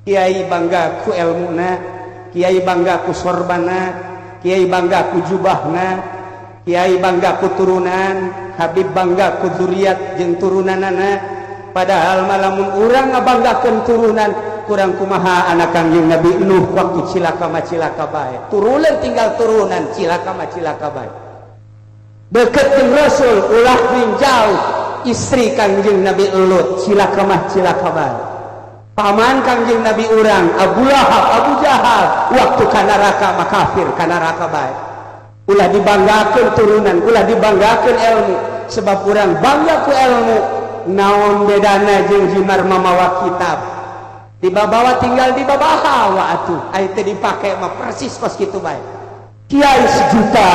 Kiai bangga ku elmuna, kiai bangga ku sorbana, kiai bangga ku jubahna, kiai bangga ku turunan, Habib bangga ku zuriat jeung turunanana. Padahal malamun urang ngabanggakeun turunan, kurang kumaha anak Kangjeng Nabi Nuh waktu cilaka mah cilaka bae. Turunan tinggal turunan, cilaka mah cilaka bae. Deket jeung Rasul ulah jauh, istri Kangjeng Nabi Lut cilaka mah cilaka bae. Paman Kangjeng Nabi urang Abu Lahab, Abu Jahal waktu ka neraka mah kafir ka neraka bae. Ulah dibanggakeun turunan, ulah dibanggakeun ilmu, sebab urang bangga ku ilmu. Naon bedana jeung jimar mamawa kitab? Dibabawa tinggal dibabawa atuh, ai teu dipake mah persis kos kitu bae. Kiai sejuta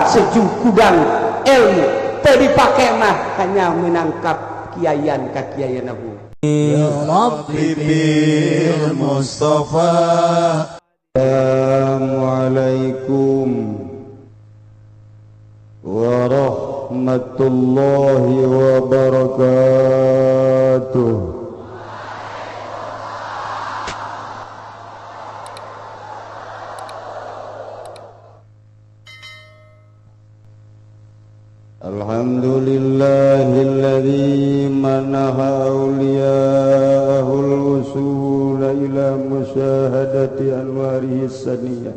sejukudang ilmu teu dipake mah hanya menangkap kiaian ka kiaian Abu. Ya Rabbi bil Mustafa. Assalamualaikum warahmatullahi wabarakatuh. Alhamdulillahilladzi manaha awliya'ahul usul ila musyahadati anwarihi saniyah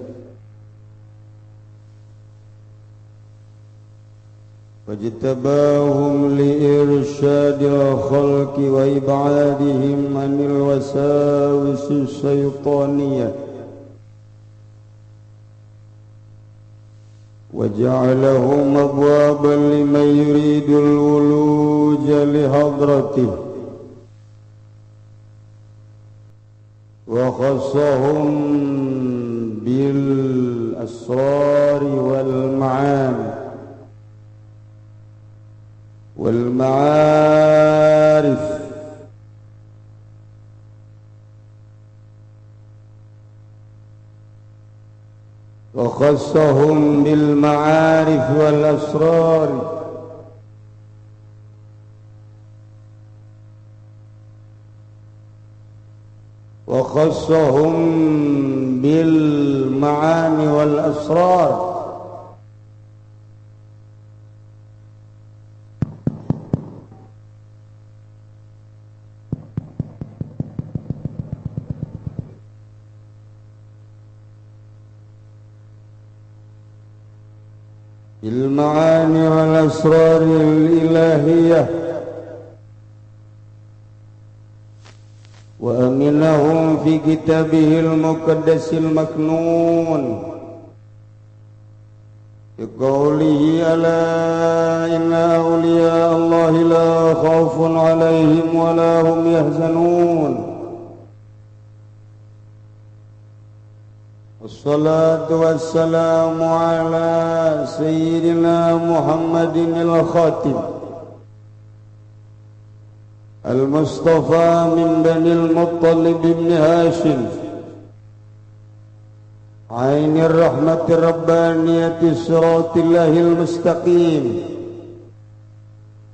wajtabahum liirsyadil khalqi wa ibadihim anil wasawisi syaitaniyah وجعلهم أبوابا لمن يريد الولوج لحضرته وخصهم بالأسرار والمعاني والمعارف وخصهم بالمعارف والأسرار وخصهم بالمعاني والأسرار المعاني والأسرار الإلهية وأمنهم في كتابه المقدس المكنون بقوله ألا إن أولياء الله لا خوف عليهم ولا هم يحزنون. الصلاة والسلام على سيدنا محمد الخاتم المصطفى من بني المطلب بن هاشم عين الرحمة الربانية صراط الله المستقيم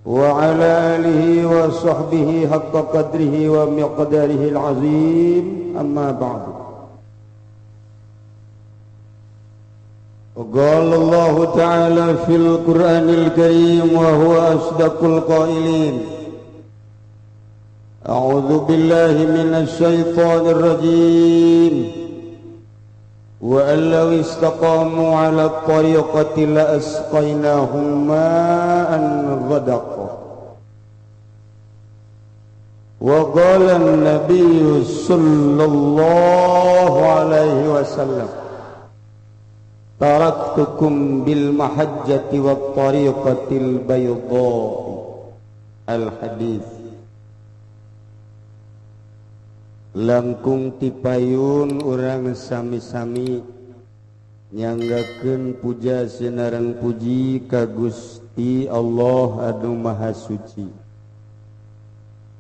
وعلى آله وصحبه حق قدره ومقداره العظيم. أما بعد، وقال الله تعالى في القرآن الكريم وهو أصدق القائلين: أعوذ بالله من الشيطان الرجيم، وأن لو استقاموا على الطريقة لأسقيناهم ماء غدقا. وقال النبي صلى الله عليه وسلم: تركتكم بالمحجة والطريقة البيضاء. الحديث. Langkung tipayun urang sami-sami nyanggakeun puja sinareng puji ka Gusti Allah anu Maha Suci.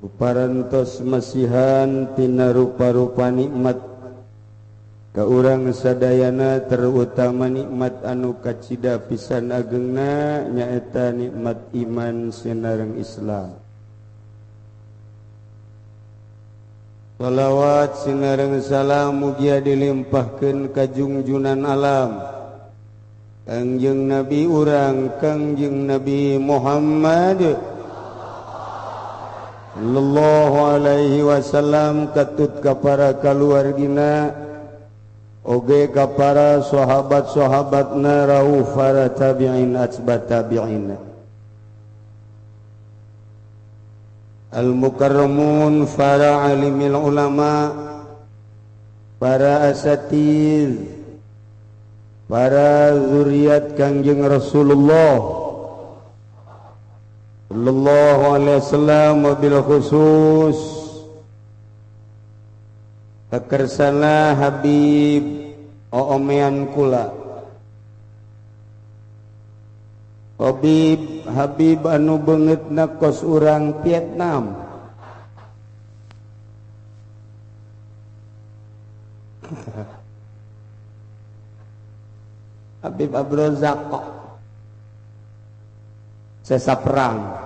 Uparantos masihan tina rupa-rupa nikmat ka urang sadayana, terutama nikmat anu kacida pisan agengna nyaeta nikmat iman sinareng Islam. Salawat sinareng salam mugia dilimpahkeun ka jungjunan alam Kangjeng Nabi urang Kangjeng Nabi Muhammad sallallahu alaihi wasallam katut ka para kaluargina oge ka para sahabat-sahabatna rauh para tabi'in atsbat tabi'in al-mukarramun para alimil ulama para asatiz para zuriat Kangjeng Rasulullah sallallahu alaihi wasallam wabil khusus kekersana Habib Oomean kula Habib Habib anu beungeutna kos urang Vietnam Habib Abdurrazak sesa perang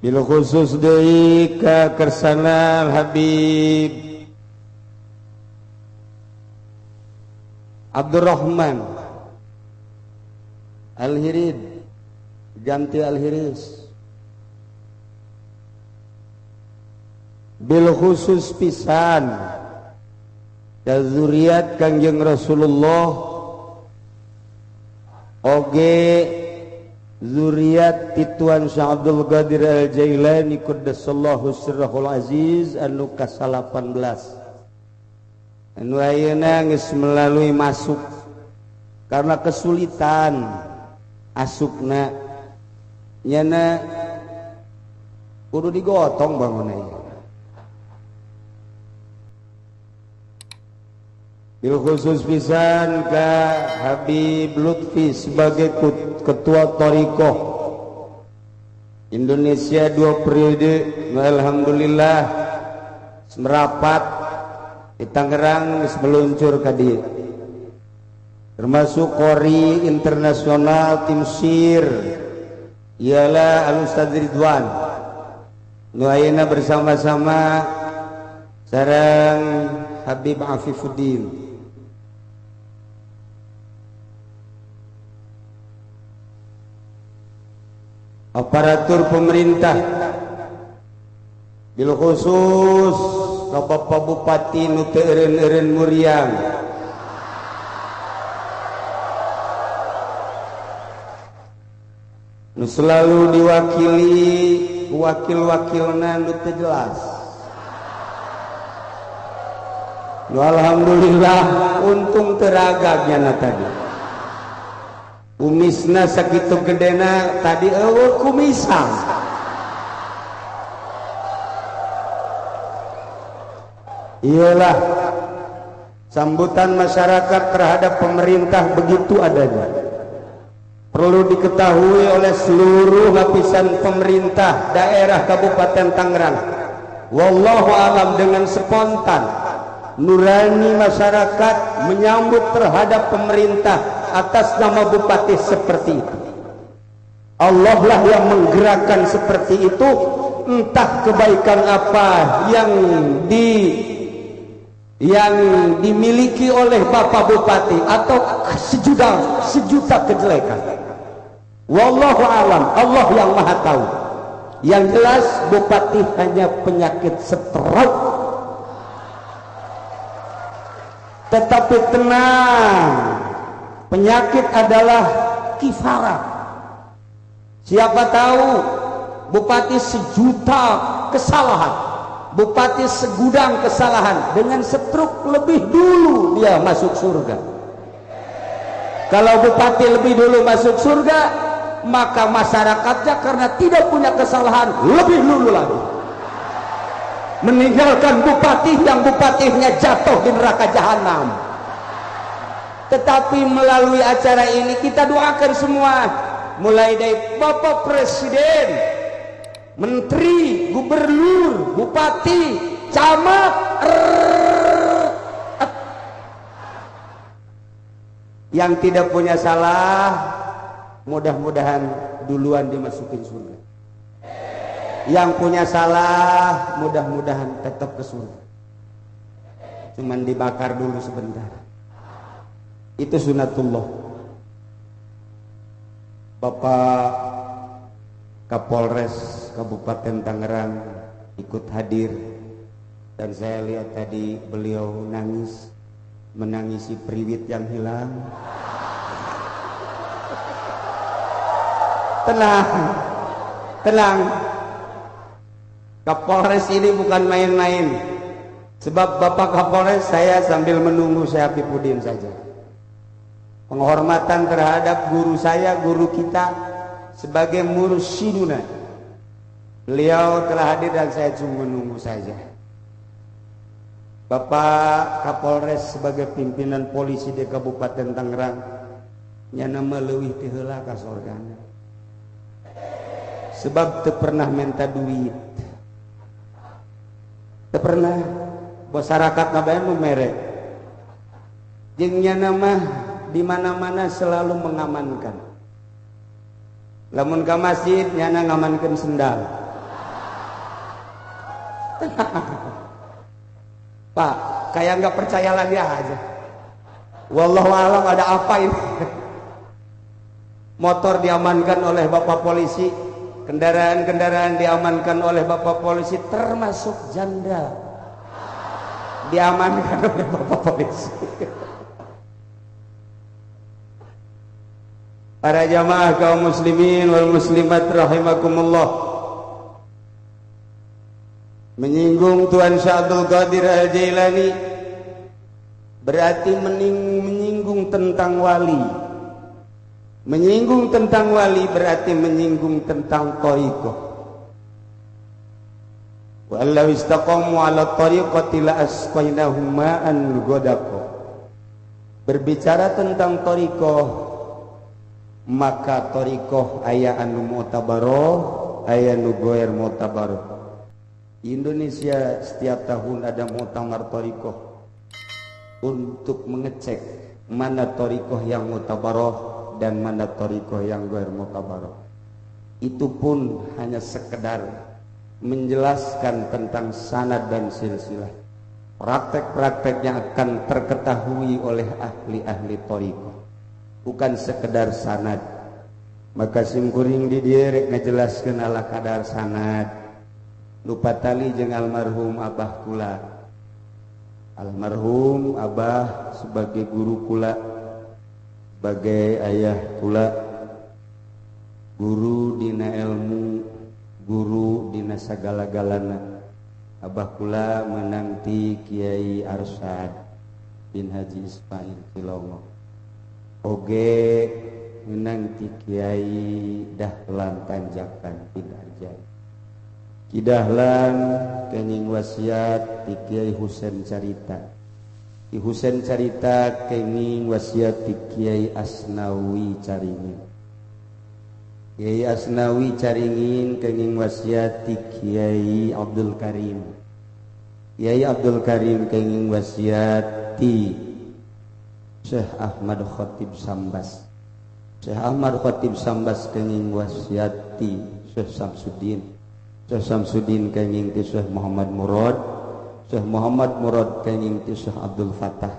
bil khusus deui ka kersana Habib Abdurrahman Al-Hirid ganti Al-Hiris bil khusus pisan ka zuriat Kangjeng Rasulullah oge zuriat tituan Syekh Abdul Qadir Al-Jailani qaddasallahu sirrahul aziz anu ka-18 anu ayeuna geus melalui masuk karena kesulitan asupna nyana kudu digotong bangunna ieu. Bil khusus pisan ka Habib Lutfi sebagai ketua Thariqah Indonesia 2 periode, alhamdulillah merapat di Tangerang geus meluncur ka dieu. Termasuk Qori internasional tim Sir ialah Al Ustaz Ridwan nu ayeuna bersama-sama sareng Habib Afifuddin. Aparatur pemerintah bil khusus ka Bapak Bupati nu teu eureun-eureun muriang nu selalu diwakili wakil-wakilna nu teu jelas. Nu alhamdulillah untung teragagnya na tadi kumisna sakitu gedena tadi eueuh kumisan. Iyalah sambutan masyarakat terhadap pemerintah begitu adanya. Perlu diketahui oleh seluruh lapisan pemerintah daerah Kabupaten Tangerang. Wallahu alam dengan spontan nurani masyarakat menyambut terhadap pemerintah atas nama bupati seperti itu. Allah lah yang menggerakkan seperti itu, entah kebaikan apa yang dimiliki oleh Bapak Bupati atau sejuta kejelekan. Wallahu alam, Allah yang maha tahu. Yang jelas bupati hanya penyakit stroke. Tetapi tenang, penyakit adalah kifarah. Siapa tahu bupati sejuta kesalahan, bupati segudang kesalahan, dengan stroke lebih dulu dia masuk surga. Kalau bupati lebih dulu masuk surga, maka masyarakatnya karena tidak punya kesalahan lebih dulu lagi meninggalkan bupati yang bupatinya jatuh di neraka jahanam. Tetapi melalui acara ini kita doakan semua, mulai dari Bapak Presiden, Menteri, Gubernur, Bupati, Camat, yang tidak punya salah, mudah-mudahan duluan dimasukin surga. Yang punya salah mudah-mudahan tetap ke surga, cuman dibakar dulu sebentar. Itu sunatullah. Bapak Kapolres Kabupaten Tangerang ikut hadir, dan saya lihat tadi beliau nangis, menangisi priwit yang hilang. Tenang, tenang, Kapolres ini bukan main-main. Sebab Bapak Kapolres, saya sambil menunggu saya Apipudin saja. Penghormatan terhadap guru saya, guru kita sebagai mursyiduna. Beliau telah hadir dan saya cuma menunggu saja. Bapak Kapolres sebagai pimpinan polisi di Kabupaten Tangerang, nyana leuwih ti heula ka sorgana. Sebab teu pernah minta duit. Teu pernah masyarakat ngabae nu mere. Jeung nyana mah di mana-mana selalu mengamankan. Lamun ka masjid nyana ngamankeun sendal. Pak, kayak nggak percaya lagi aja. Wallahu alam ada apa ini. Motor diamankan oleh Bapak polisi, kendaraan-kendaraan diamankan oleh Bapak polisi, termasuk janda diamankan oleh Bapak polisi. Para jamaah kaum muslimin wal muslimat rahimakumullah. Menyinggung Tuan Syekh Abdul Qadir Al-Jailani berarti menyinggung tentang wali. Menyinggung tentang wali berarti menyinggung tentang thariqah. Wa allau istaqamu ala thariqati la asqainahum ma'an ghadaqa. Berbicara tentang thariqah, maka thariqah aya anu mu'tabaroh, aya nu goer mu'tabaroh. Indonesia setiap tahun ada muktamar thariqah untuk mengecek mana thariqah yang mu'tabaroh dan mana thariqah yang ghair mu'tabaroh. Itu pun hanya sekedar menjelaskan tentang sanad dan silsilah. Praktek-prakteknya akan terketahui oleh ahli-ahli thariqah, bukan sekedar sanad. Maka simkuring di dieu rek ngajelaskeun ala kadar sanad. Lupa tali jeung almarhum abah kula. Almarhum abah sebagai guru kula, sebagai ayah kula, guru dina ilmu, guru dina sagala-galana. Abah kula menanti Kiai Arsyad bin Haji Ismail Cilongok, oge menanti Kiai Dahlan Tanjakan bin Arjai. Ki Dahlan kenging wasiat ti Kiai Husen Carita. Ki Husen Carita kenging wasiat ti Kiai Asnawi Caringin. Kiai Asnawi Caringin kenging wasiat ti Kiai Abdul Karim. Kiai Abdul Karim kenging wasiat ti Syekh Ahmad Khatib Sambas. Syekh Ahmad Khatib Sambas kenging wasiat ti Syekh Samsudin. Syekh Samsudin kenging ti Syekh Muhammad Murad. Syekh Muhammad Murad kenging ti Syekh Abdul Fatah.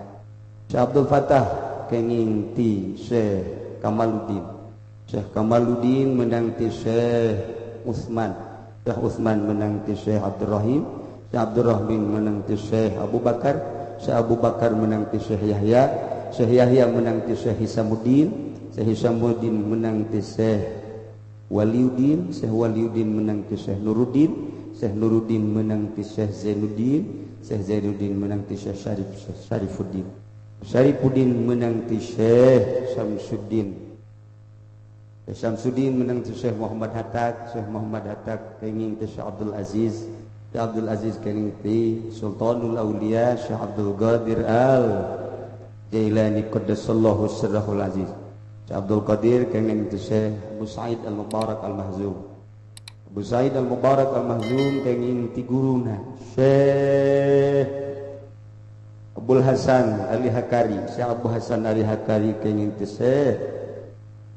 Syekh Abdul Fatah kenging ti Syekh Kamaluddin. Syekh Kamaluddin menang ti Syekh Utsman. Syekh Utsman menang ti Syekh Abdul Rahim. Syekh Abdul Rahim menang ti Syekh Abu Bakar. Syekh Abu Bakar menang ti Syekh Yahya. Syekh Yahya menang ti Syekh Hisamuddin. Syekh Hisamuddin menang ti Syekh Waliuddin. Syekh Waliuddin menang ti Syekh Nuruddin. Syekh Nuruddin menang ti Syekh Zainuddin. Syekh Zainuddin menang ti Syekh Syarif Syarifuddin. Syarifuddin menang ti Syekh Samsuddin. Syekh Samsuddin menang ti Syekh Muhammad Hatta. Syekh Muhammad Hatta kenging ti Syekh Abdul Aziz. Syekh Abdul Aziz kenging ti Sultanul Aulia Syekh Abdul Qadir Al Jailani qaddasallahu sirrahul aziz. Syekh Abdul Qadir kenging ti Syekh Abu Sa'id Al-Mubarak Al-Mahzum. Abu Sa'id Al-Mubarak Al-Mahzum kenging ti guruna Syekh Abdul Hasan Ali Hakari. Syekh Abu Hasan Ali Hakari kenging ti Syekh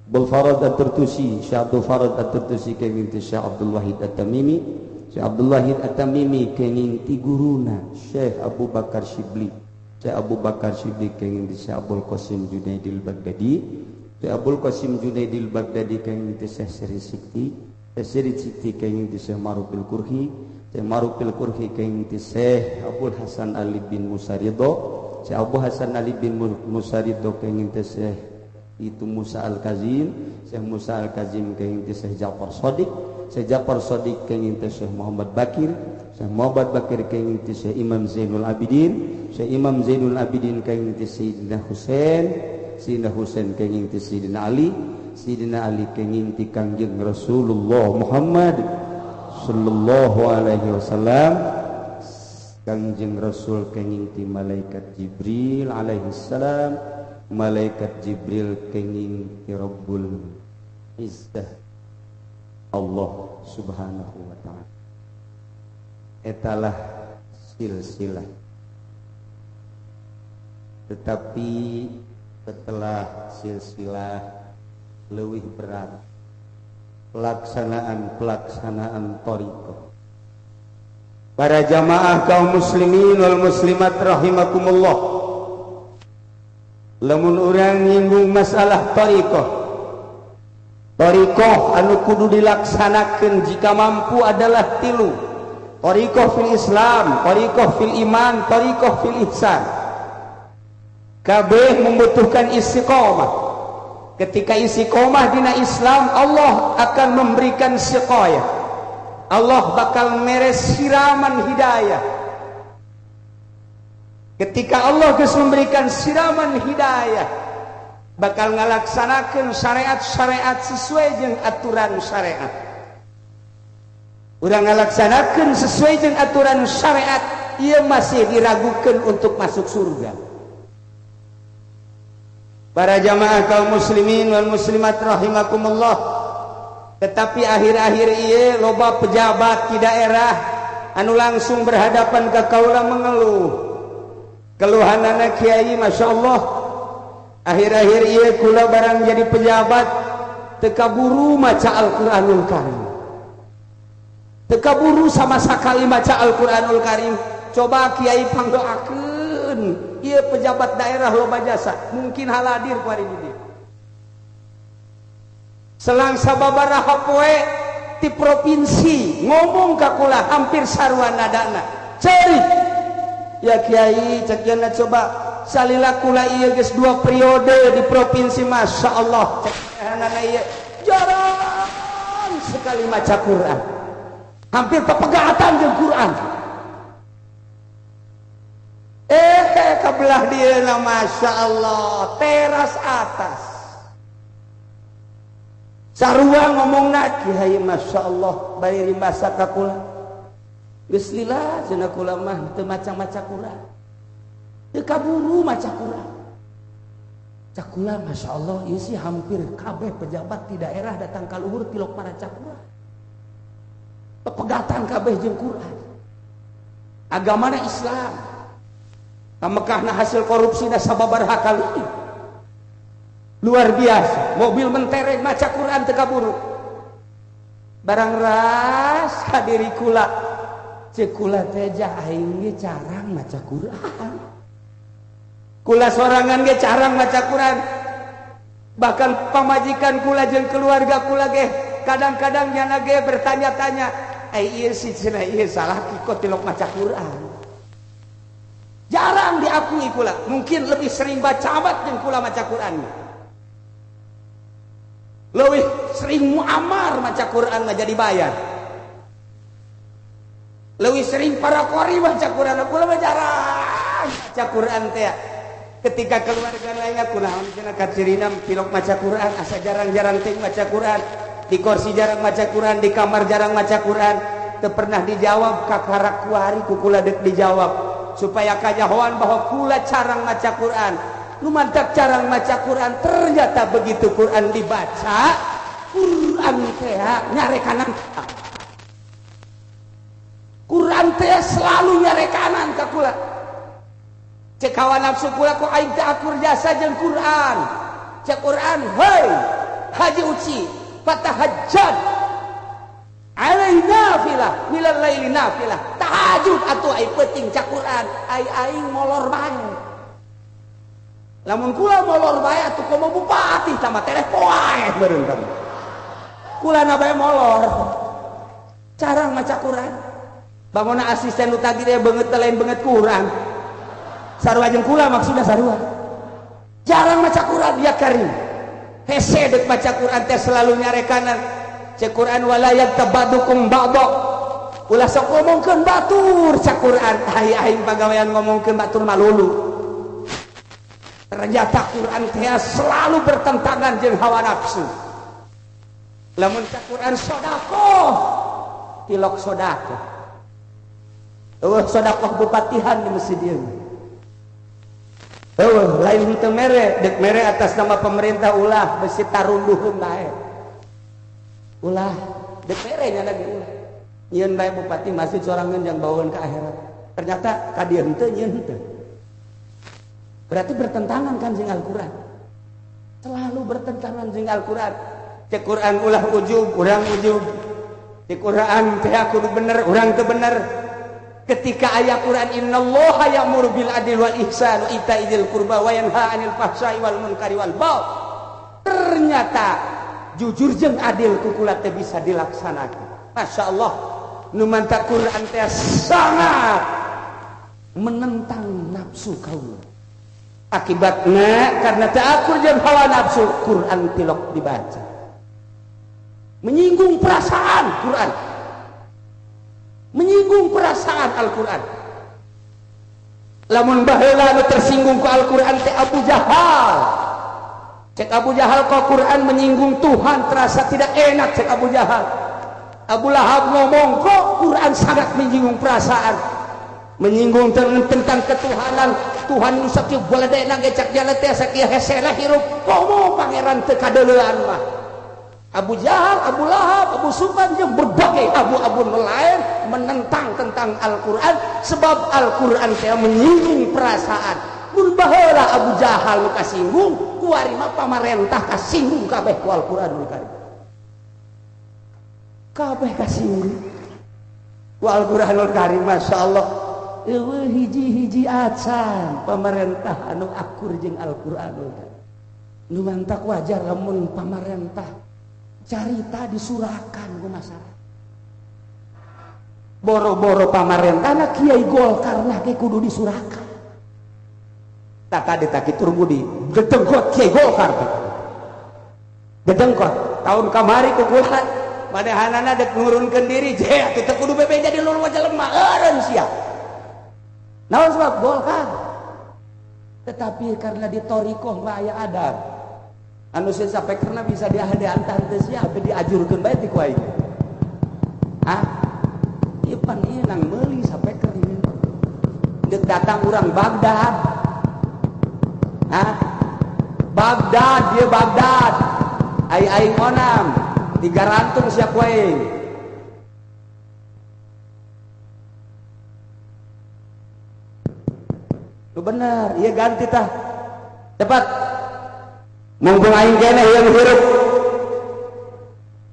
Abdul Farad At-Turtusi, Syekh Abdul Farad At-Turtusi kenging ti Syekh Abdul Wahid At-Tamimi, Syekh Abdul Wahid At-Tamimi kenging ti guruna Syekh Abu Bakar Syibli, Syekh Abu Bakar Syibli kenging ti Syekh Abdul Qasim Junaidil Baghdadi, Syekh Abdul Qasim Junaidil Baghdadi kenging ti Syekh Seri Sikti, Syekh Seri Sikti kenging ti Syekh Marufil Kurhi, Syekh Marufil Kurhi kenging ti Syekh Abdul Hasan Ali bin Musa Ridho, Syekh Abu Hasan Ali bin Musa Ridho kenging ti Syekh itu Musa Al-Kazim, Syekh Musa Al-Kazim kenging ti Syekh Ja'far Shadiq, Syekh Ja'far Shadiq kenging ti Syekh Muhammad Bakir, Syekh Muhammad Bakir kenging ti Syekh Imam Zainul Abidin, Syekh Imam Zainul Abidin kenging ti Sayyidina Husain, Sayyidina Husain kenging ti Sayyidina Ali, Sayyidina Ali kenging ti Kangjeng Rasulullah Muhammad sallallahu alaihi wasallam, Kangjeng Rasul kenging ti malaikat Jibril alaihi salam, malaikat Jibril kenging ti Rabbul Izzah Allah Subhanahu wa ta'ala. Etalah silsilah. Tetapi setelah silsilah leuwih berat pelaksanaan thariqah. Para jamaah kaum muslimin wal muslimat rahimakumullah, lamun urang nyinggung masalah thariqah, thariqah anu kudu dilaksanakeun jika mampu adalah tilu: thariqah fil Islam, thariqah fil iman, thariqah fil ihsan. Kabeh membutuhkan istiqomah. Ketika istiqomah dina Islam, Allah akan memberikan siqayah, Allah bakal meres siraman hidayah. Ketika Allah geus memberikan siraman hidayah, bakal ngalaksanakeun syariat-syariat sesuai jeung aturan syariat. Urang ngalaksanakeun sesuai jeung aturan syariat, ieu masih diragukan untuk masuk surga. Para jamaah kaum muslimin wal muslimat rahimakumullah, tetapi akhir-akhir ieu loba pejabat di daerah anu langsung berhadapan ka kaula mengeluh. Keluhanana kiai, Masya Allah, akhir-akhir ieu kula barang jadi pejabat teu kaburu maca Al-Qur'anul Karim, teu kaburu sama sekali maca Al-Qur'anul Karim. Coba kiai pangdoakeun ieu pejabat daerah loba jasa, mungkin haladir ku ari di dieu. Selang sababaraha poe ti provinsi ngomong ka kula hampir sarua nadana, ceurik ya kiai, cek yeuna coba salila kula ieu geus 2 periode di provinsi, Masya Allah, cek yeuna ieu jarang sekali maca Quran, hampir pepegatan jeung Quran. Kebelah dieuna Masya Allah, teras atas sarua ngomongna kiai, Masya Allah, bari rimbasa ka kula geus lila cenah kula mah teu maca-maca Quran, teu kaburu maca Quran. Cak kula Masya Allah, ieu sih hampir kabeh pejabat di daerah datang ka luhur tilok para Quran, pepegatan kabeh jeung Quran, agamana Islam. Ka Mekahna hasil korupsi da sababaraha kali luar biasa, mobil mentereng maca Quran teu kaburu. Barang ras hadiri kula, cek kula teh aing ge carang maca Quran, kula sorangan ge carang maca Quran, bahkan pamajikan kula jeung keluarga kula ge kadang-kadang nyana ge bertanya-tanya, ieu si cenah ieu salah kiko tilok maca Quran. Jarang diakui kula, mungkin lebih sering baca amat jeung kula maca Quran, lebih sering muamar maca Quran mah jadi bayar, lebih sering para qori baca Quran, kula mah jarang baca Quran teh. Ketika keluarga lainnya kunaon cenah kacirina pilok maca Quran, asa jarang-jarang teh maca Quran, di kursi jarang maca Quran, di kamar jarang maca Quran, teu pernah dijawab kakara kuari ku kula deuk dijawab supaya kanyahoan bahwa kula carang maca Quran. Nu mantak carang maca Quran, ternyata begitu Quran dibaca, Quran teh nyarekanan. Quran teh selalu nyarekanan ka kula. Cek hawa nafsu kula kok aing teh akur jasa jeung Quran. Cek Quran, hei, Haji Uci fatahajjad alai nafilah minal laili nafilah tahajud atuh ai peuting cak Quran ai aing molor bae lamun kula molor bae atuh komo bupati sama tereh poe meureun kamu kula na bae molor cara maca Quran bangunna asisten nu tadi teh beungeut teh lain beungeut kurang sarua jeung kula maksudna sarua jarang maca Quran ya karim hese deuk maca Quran teh selalu nyarekanan cek Quran wala yaktabadukum ba'da ulah sok ngomongkeun batur cek Quran ai aing pagawean ngomongkeun batur malulu ternyata Quran teh selalu bertentangan jeung hawa nafsu lamun cek Quran sedekah tilok sedekah eueuh sedekah bupatihan di masjid ieu eueuh lain teu mere deuk mere atas nama pemerintah ulah besi tarunduheun bae ulah deuk mere nya lagi ulah nyieun bae bupati masjid sorangan jang bawaeun ka akhirat ternyata ka dieu henteu nyieun henteu berarti bertentangan kan jeung Al-Qur'an selalu bertentangan jeung Al-Qur'an cek Qur'an ulah ujub urang ujub cek Qur'an teh kudu bener urang teu bener ketika ayat Quran innallaha ya'muru bil adli wal ihsan wa ita'i dzil qurba wa yanha 'anil fahsya'i wal munkari wal baghi ternyata jujur jeung adil ku kula teh bisa dilaksanakan. Masya Allah nu mantak Quran teh sangat menentang nafsu kaum akibatna karena teu akur jeung hawa nafsu Quran tilok dibaca menyinggung perasaan Quran menyinggung perasaan Al-Quran lamun baheula nu tersinggung ku Al-Quran teh Abu Jahal cek Abu Jahal kok Quran menyinggung Tuhan terasa tidak enak cek Abu Jahal Abu Lahab ngomong kok Quran sangat menyinggung perasaan menyinggung tentang ketuhanan Tuhan nu sakieu baledena ge cak jalan teh sakieu hesena hirup komo pangeran teu kadeuleuan mah Abu Jahal, Abu Lahab, Abu Sufyan jeung berbagai abu-abu lain menentang tentang Al-Quran sebab Al-Quran teh menyinggung perasaan mun baheula Abu Jahal nu kasinggung kuari mah pamarentah kasinggung kabeh ku Al-Quranul Karim kabeh kasinggung ku Al-Quranul Karim Masya Allah eueuh hiji-hiji acan pamarentah anu akur jeung Al-Quranul Karim nu mantak wajar lamun pamarentah carita disurakan ku masyarakat boro-boro pamarentahna Kiai Golkar lah ge kudu disurakan tak tadi tak kitur budi dedengkot Kiai Golkar dedengkot tahun kamari ku kula manehanana dek nurunkeun diri je atuh teu kudu bebe jadi lur jelema eureun sia naon sebab Golkar tetapi karena di thoriqoh mah aya adab anu sampai karena bisa diantah teu sia abi diajurkeun bae ti ku aing ah ieu pan ieu nang meuli sapeker ieu deuk datang urang Baghdad ah Baghdad dia Baghdad ai aing onam digarantung sia ku aing lu bener ieu ganti tah cepat mumpung aing keneh yang hirup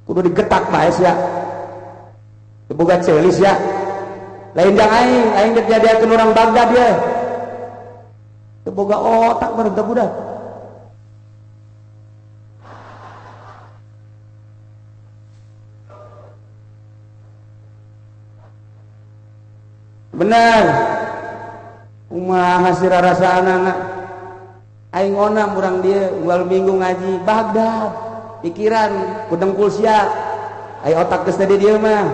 kudu digetak bae sia teu boga ceulis ya lain jang aing aing dek jadiakeun urang Baghdad ye teu boga otak baru teu budak bener kumaha sira rasaanana aing onam urang dieu unggal minggu ngaji Baghdad pikiran ku dengkul sia ai otak geus di dieu mah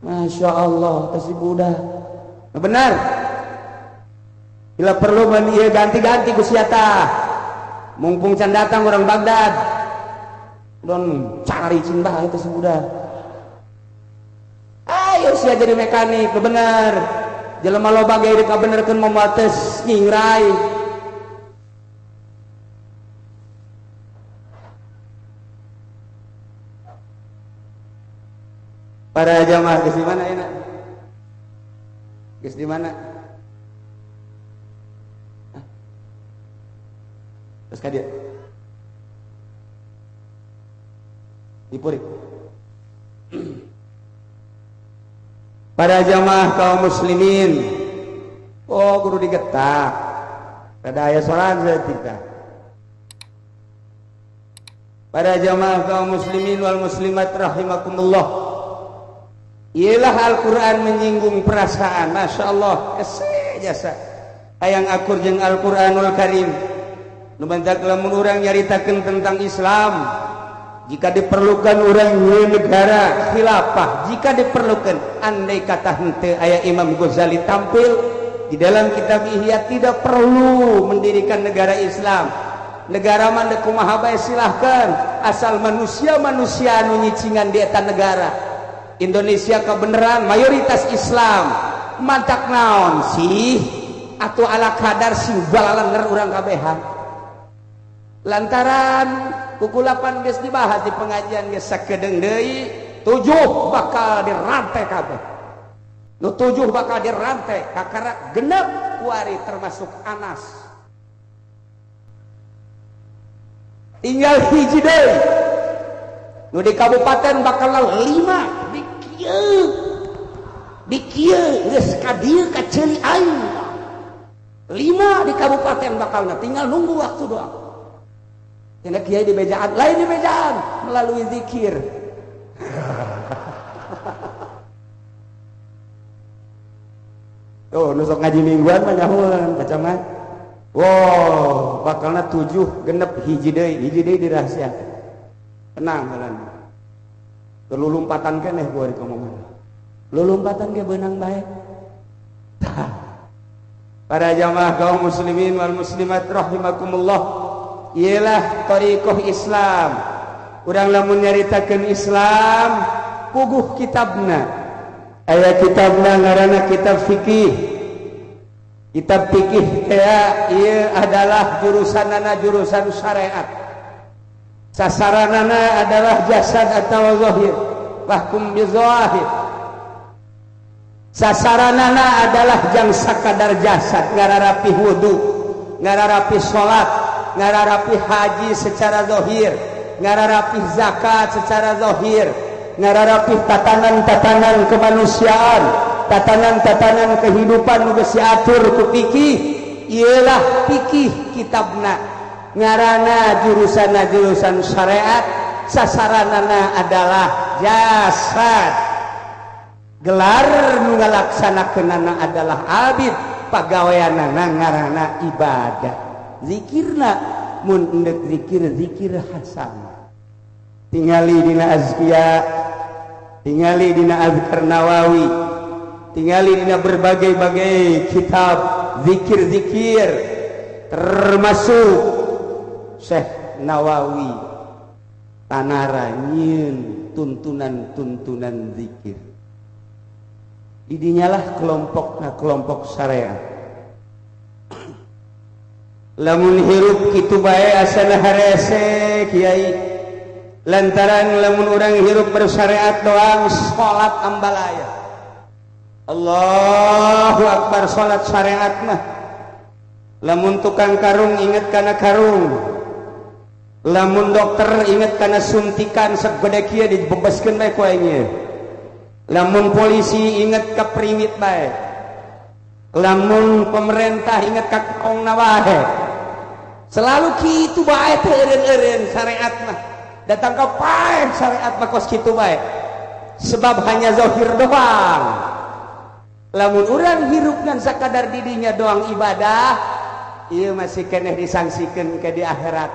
Masya Allah teh si budak bener bila perlu mun ieu ganti-ganti ku sia tah mumpung can datang urang Baghdad don cari cing bae teh si budak ayo sia jadi mekanik bener jelema loba ge dek kabenerkeun moal tes nyingrai para jamaah geus di mana enak? Geus di mana? Terus ka dieu. Dipurik. Para jamaah kaum muslimin, oh kudu digetak. Kada aya salat saeutik. Para jamaah kaum muslimin wal muslimat rahimakumullah. Ialah Al-Quran menyinggung perasaan. Masya Allah, ese jasa. Hayang akur jeung Al-Quranul Karim. Nu bantak lamun urang nyaritakeun tentang Islam, jika diperlukan urang negara khilafah, jika diperlukan, andai kata henteu aya Imam Ghazali tampil di dalam kitab Ihya, tidak perlu mendirikan negara Islam. Negara mana kumaha bae silahkan, asal manusia-manusia anu nyicingan di eta negara. Indonesia kebenaran mayoritas Islam, mantak naon sih atau ala kadar sing balalenger urang kabehan. Lantaran kukulapan geus dibahas di pengajian geus sakedeung deui, 7 bakal dirantai kabeh. Nu 7 bakal dirantai kakara genep kuari termasuk Anas. Tinggal hiji deui. Nu di kabupaten bakal 5 di kieu. Di kieu geus ka dieu ka ceuli aing. 5 di kabupaten bakalna tinggal nunggu waktu doang. Karena kiai di bejaan, lain di bejaan melalui zikir. Tuh, nusok ngaji mingguan mah nyahuan macam mah. Wow, bakalna 7 genep hiji deui dirahasiakeun. Tenang jalan. Lulumpatan keneh gua di komongan. Lulumpatan ge beunang bae. Para jamaah kaum muslimin wal muslimat rahimakumullah. Ialah thariqah Islam. Urang lamun nyaritakeun Islam, puguh kitabna. Aya kitabna ngaranna kitab fikih. Kitab fikih teh ieu adalah jurusanana jurusan syariat. Sasaranana adalah jasad atau zahir. Fahkum bizahir. Sasaranana adalah jang sakadar jasad, ngararapih wudu, ngararapih salat, ngararapih haji secara zahir, ngararapih zakat secara zahir, ngararapih tatanan-tatanan kemanusiaan, tatanan-tatanan kehidupan nu geus diatur ku fikih. Ieulah fikih kitabna, ngaranna jurusanna jurusan syariat, sasaranana adalah jasad. Gelar nu ngalaksanakeunana adalah abid, pagaweanana ngaranna ibadah. Zikirna mun endek zikir zikir hasan. Tingali dina azkiya, tingali dina azkar Nawawi, tingali dina berbagai-bagai kitab zikir-zikir, termasuk Syekh Nawawi tanara nyieun tuntunan-tuntunan zikir. Idinyalah kelompokna kelompok syariat. Lamun hirup kitu bae asana harese kiai. Lantaran lamun urang hirup bersyariat doang salat ambalaya. Allahu akbar salat syariat mah. Lamun tukang karung inget kana karung. Lamun dokter inget kana suntikan segede kieu dibebaskeun bae ku aing. Lamun polisi inget ka priwit bae. Lamun pemerintah inget ka kongna bae. Selalu kitu bae teh eureun-eureun syariat mah. Datang ka paeh syariat mah kos kitu bae. Sebab hanya zahir doang. Lamun urang hirup ngan sakadar didinya doang ibadah, ieu masih keneh disangsikeun ke di akhirat.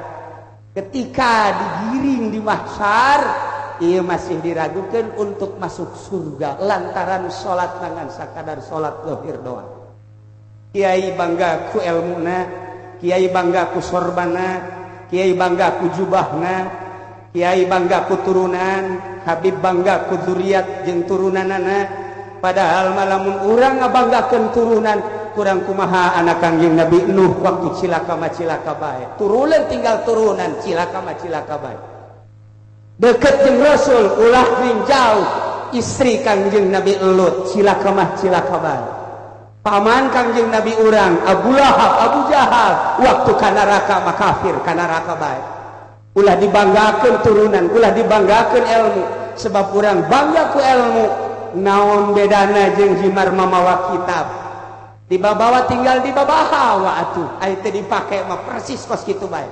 Ketika digiring di mahsyar, ia masih diragukan untuk masuk surga lantaran salat ngan sakadar salat zahir doang. Kiai bangga ku elmuna, kiai bangga ku sorbana, kiai bangga ku jubahna, kiai bangga ku turunan, Habib bangga ku zuriat jeung turunanana. Padahal malamun urang ngabanggakeun turunan, kurang kumaha anak Kangjeng Nabi Nuh waktu cilaka mah cilaka bae. Turunan tinggal turunan, cilaka mah cilaka bae. Deket jeung Rasul ulah jauh, istri Kangjeng Nabi Lut cilaka mah cilaka bae. Paman Kangjeng Nabi urang Abu Lahab, Abu Jahal waktu ka neraka mah kafir ka neraka bae. Ulah dibanggakeun turunan, ulah dibanggakeun ilmu, sebab urang bangga ku ilmu. Naon bedana jeung himar mamawa kitab? Dibabawa tinggal dibabawa atuh, ai teu dipake mah persis kos kitu bae.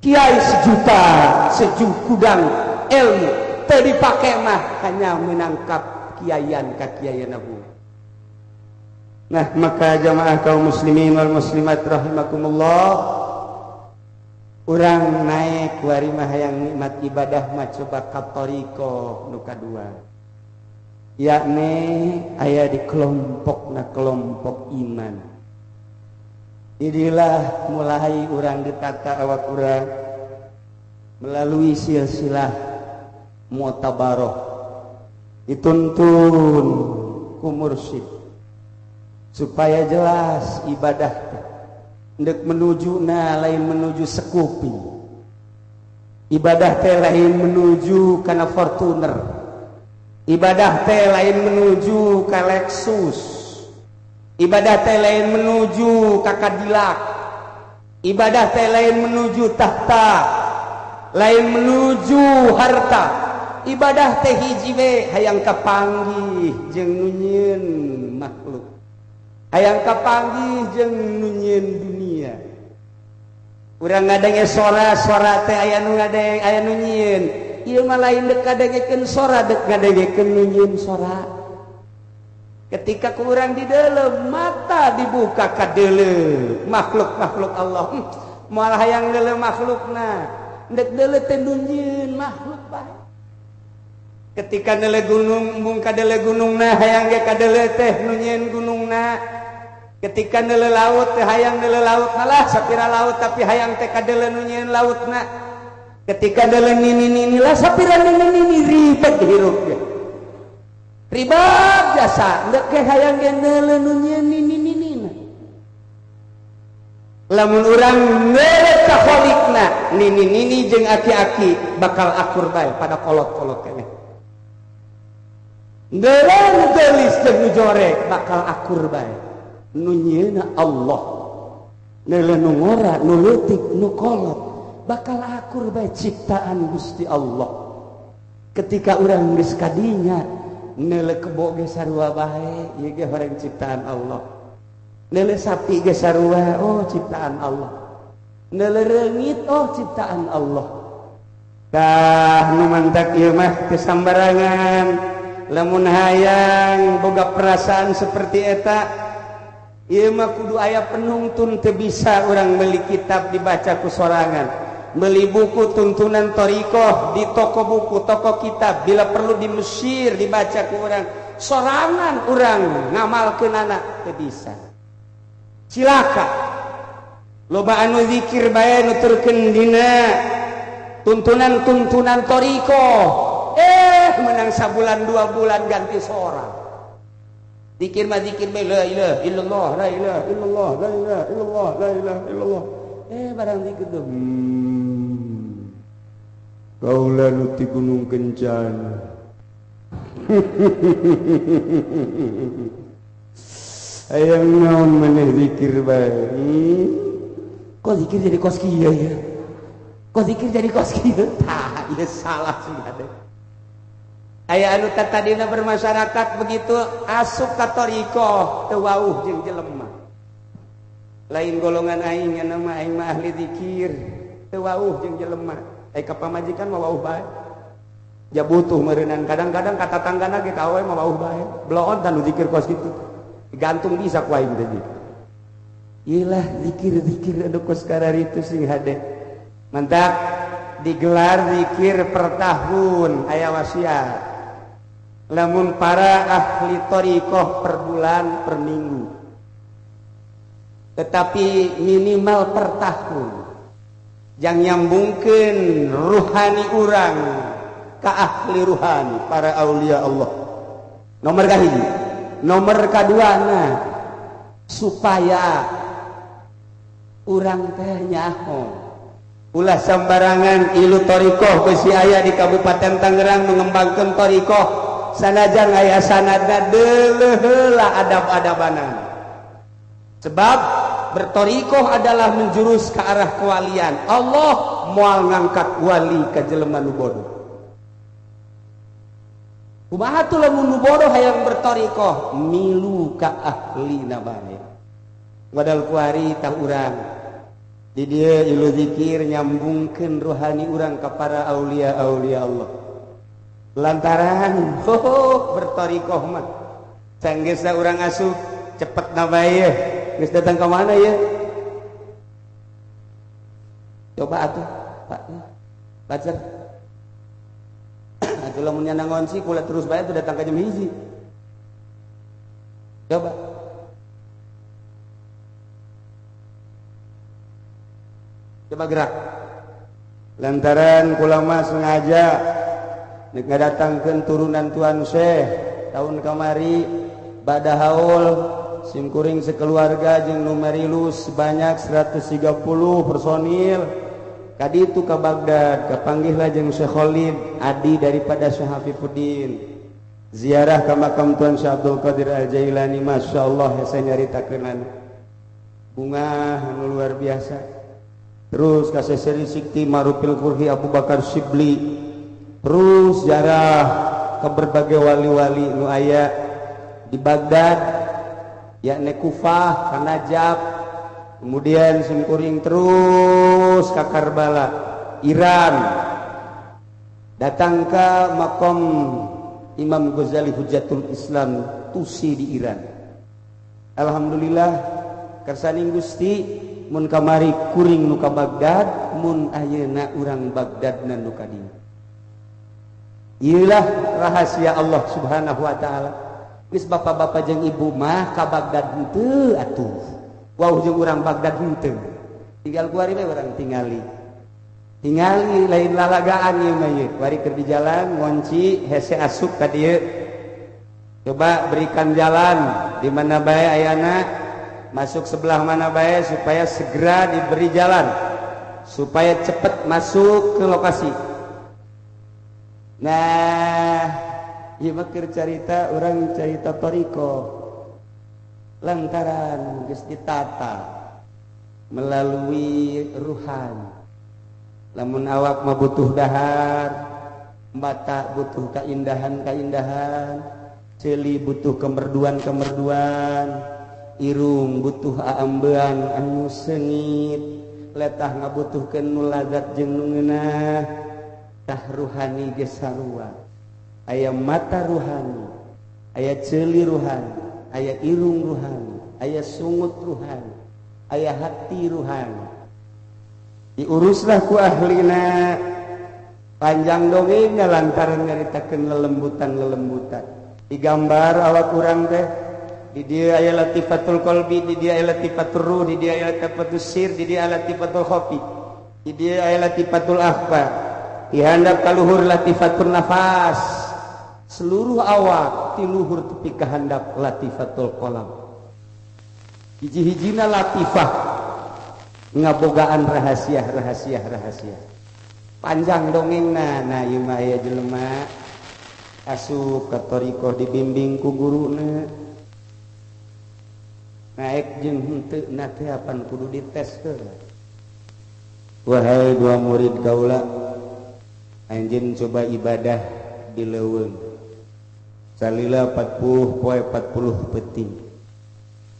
Kiai sejuta sejuk gudang ilmu teu dipake mah hanya menangkap kiaian ka kiaian abu. Nah, maka jamaah kaum muslimin wal muslimat rahimakumullah, urang naik wari mah hayang nikmat ibadah mah coba ka thariqah nu kadua, yakni aya di kelompokna kelompok iman. Inilah mulai urang ditata awak urang melalui silsilah mu'tabaroh, dituntun ku mursyid supaya jelas ibadah teh ndek menuju na lain menuju Scoopy, ibadah teh lain menuju kana Fortuner, ibadah teh lain menuju ka Lexus, ibadah teh lain menuju ka Cadillac, ibadah teh lain menuju tahta, lain menuju harta. Ibadah teh hiji we, hayang kapanggih jeung nu nyieun makhluk, hayang kapanggih jeung nu nyieun dunia. Urang ngadenge sora, sora teh aya nu ngadenge, aya nu nyieun. Ieu mah lain dek ngadengekeun sora, dek ngadengekeun nu nyieun sora. Ketika ku urang di dalam mata dibuka ka deuleu makhluk-makhluk Allah, moal hayang deuleu makhlukna, dek deuleu teh nu nyieun makhluk bae. Ketika deuleu gunung, embung ka deuleu gunungna, hayang ge ka deuleu teh nu nyieun gunungna. Ketika deuleu laut teh hayang deuleu laut, malah sapira laut tapi hayang teh ka deuleu nu nyieun lautna. Ketika deuleu nini-nini lah sapira nini-nini, ribet hirup ge. Ribet jasa, ndek ge hayang ge deuleu nu nyieun nini-nini. Lamun urang neuleuh ka kholikna, nini-nini jeung aki-aki bakal akur bae pada kolot-kolot keneh. Neuleuh nu geulis jeung nu jorek bakal akur bae. Nu nyieunna Allah. Neuleuh nu ngora, nu leutik, nu kolot bakal akur bae ciptaan Gusti Allah. Ketika urang geus kadinya neuleuh kebo ge sarua bae, ieu ge horeng ciptaan Allah. Neuleuh sapi ge sarua, oh ciptaan Allah. Neuleuh reungit, oh ciptaan Allah. Tah nu mantak ieu mah teu sambarangan. Lamun hayang boga perasaan seperti eta, ieu mah kudu aya penungtun. Teu bisa urang meuli kitab dibaca ku sorangan, beli buku tuntunan thariqah di toko buku, toko kitab, bila perlu di Mesir dibaca ku urang sorangan, urang ngamalkeunana teu bisa. Cilaka loba anu zikir bae nuturkeun dina tuntunan-tuntunan thariqah, menang sabulan 2 bulan ganti seorang. Zikir mah zikir bae, la ilaha illallah, la ilaha illallah, la ilaha illallah, la ilaha illallah. Barang zikir tuh. Kaula nu ti Gunung Kencana. Hayang naon maneh zikir bae. Kok zikir jadi kos kieu ya? Kok zikir jadi kos kieu? Tah, ieu salah sih ada. Aya anu tadina bermasyarakat begitu asup ka thariqah teu wauh jeung jelema. Lain golongan aing nya mah, aing mah ahli zikir, teu wauh jeung jelema. Ai ka pamajikan mah wauh bae. Ja butuh meureunan kadang-kadang ka tatanggana ge ka awewe mah wauh bae. Bloon tah nu zikir kos kitu. Digantung bisa ku aing teh. Ilah zikir-zikir anu kos kararitu sing hade. Mantap digelar zikir per tahun aya wasiat. Lamun para ahli thariqah per bulan, per minggu, tetapi minimal per tahun. Jang nyambungkeun ruhani urang ka ahli ruhani para aulia Allah. Nomor kahiji, nomor kaduana supaya urang teh nyaho. Ulah sambarangan ilu thariqah besi aya di Kabupaten Tangerang mengembangkeun thariqah. Sanajan aya sanadna deuleuh heula adab-adabanan. Sebab berthariqah adalah menjurus ke arah kewalian. Allah moal ngangkat wali ka jelema nu bodoh. Kumaha tuh lamun nu bodoh hayang berthoriqoh milu ka ahlina bae. Modal kuari tah urang di dieu ilu zikir nyambungkeun rohani urang ka para aulia-aulia Allah. Lantaran berthoriqoh mah sanggeusna urang asup cepet na bae geus datang ka mana ya? Coba atuh Pak Bazer. Atuh lamun nya ngonsi kula terus bae tuh datang ka jam 1. Coba. Coba gerak. Lantaran kula mah sengaja nek ngadatangkeun turunan Tuan Syekh tahun kamari bada haul simkuring sekeluarga jeung nu marilus sebanyak 130 personil. Kaditu ka Baghdad kapanggihlah jeung Syekh Khalid adi daripada Syekh Hafifuddin. Ziarah ka makam Tuan Syekh Abdul Qadir Al-Jailani, Masya Allah saya nyaritakeunana. Bunga anu luar biasa. Terus ka Seseri Sikti Marupil Kurhi Abu Bakar Sibli. Terus ziarah ke berbagai wali-wali nu aya di Baghdad, yakni Kufah, ka Najaf. Kemudian simkuring terus ke Karbala, Iran. Datang ke makom Imam Ghazali Hujatul Islam Tusi di Iran. Alhamdulillah kersaning Gusti mun kamari kuring nu ka Baghdad, mun ayeuna urang Baghdad na nu ka dieu. Ieulah rahasia Allah Subhanahu wa taala. Geus bapak-bapak jeung ibu mah ka Baghdad henteu atuh. Wau jeung urang Baghdad henteu. Tinggal kuari we urang tingali. Tingali lain lalagaan ieu mah ieu. Kuari keur di jalan ngonci hese asup ka dieu. Coba berikan jalan di mana bae ayana, masuk sebelah mana bae supaya segera diberi jalan supaya cepat masuk ke lokasi. Nah, ieu mah keur carita urang carita thoriqoh. Lantaran geus ditata melalui ruhan. Lamun awak mah butuh dahar, mata butuh kaindahan-kaindahan, ceuli butuh kemerduan-kemerduan, irung butuh aambean anu seungit, letah ngabutuhkeun nu lazat jeung nu ngeunah. Tah ruhani geus sarua. Aya mata ruhani, aya ceuli ruhani, aya irung ruhani, aya sungut ruhani, aya hati ruhani. Diuruslah ku ahlina. Panjang dongengnya lantaran nyaritakeun lelembutan-lelembutan. Digambar awak urang teh, di dieu aya latifatul qalbi, di dieu aya latifatul ruh, di dieu aya latifatul sir, di dieu aya latifatul khafi, di dieu aya latifatul akhfa, di handap kaluhur latifatul nafas. Seluruh awak ti luhur tepi ka handap latifatul qalam. Hiji-hijina latifah ngabogaan rahasia rahasia rahasia. Panjang dongengna. Nah ieu mah aya jelema asup ka thoriqoh dibimbing ku guruna. Naek jeung henteu na teh apan kudu dites heula. Wahai dua murid kaula, anjeun coba ibadah di leuweung. Salila 40 poe 40 peuting.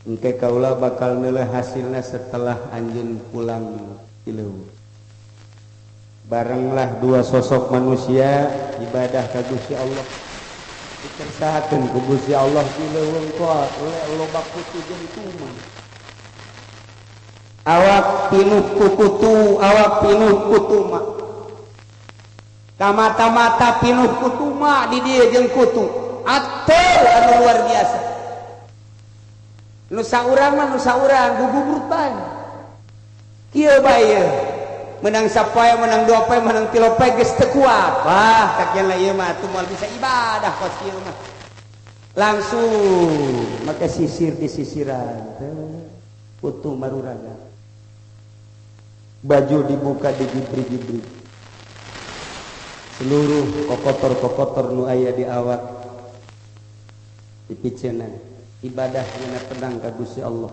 Engke kaula bakal neuleuh hasilna setelah anjeun pulang di leuweung. Barenglah dua sosok manusia ibadah ka Gusti Allah. Dikersakeun ku Gusti Allah di leuweung kok loba kutu jeung kuman. Awak pinuh ku kutu, awak pinuh ku tuma. Kamata-mata pinuh ku tuma di dieu jeung kutu. Atel anu luar biasa. Nu saurang mah nu saurang gugubrut bae. Kieu bae ieu. Menang sapoe, menang dua poe, menang tilu poe geus teu kuat. Wah, kakian lah ieu mah atuh moal bisa ibadah kos kieu mah. Langsung make sisir di sisiran. Kutu maruraga. Baju dibuka digibri-gibri. Seluruh kokotor-kokotor nu aya di awak dipicena. Ibadah ngena tenang ka Gusti Allah.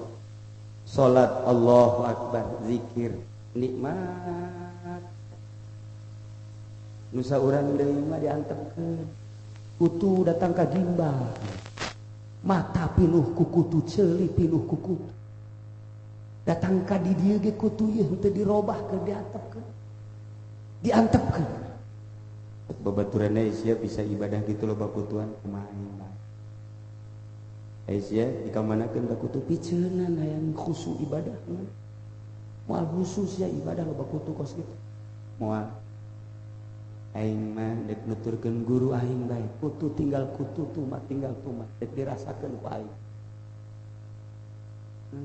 Salat Allahu Akbar, zikir nikmat. Nusa urang deui mah diantepkeun. Kutu datang ka gimbal. Mata pinuh ku kutu, ceuli pinuh ku kutu. Datang ka di dieu ge kutu ieu henteu dirobahkeun, diantepkeun. Diantepkeun. Babaturanna sia bisa ibadah gitu loba kutuan kumaha bae. Sia dikamanakeun ka kutu piceunan hayang khusu ibadah. Moal khusus ya ibadah loba kutu kos kitu. Moal. Aing mah dek nuturkeun guru aing bae, kutu tinggal kutu, tumat tinggal tumat, dek dirasakeun ku aing.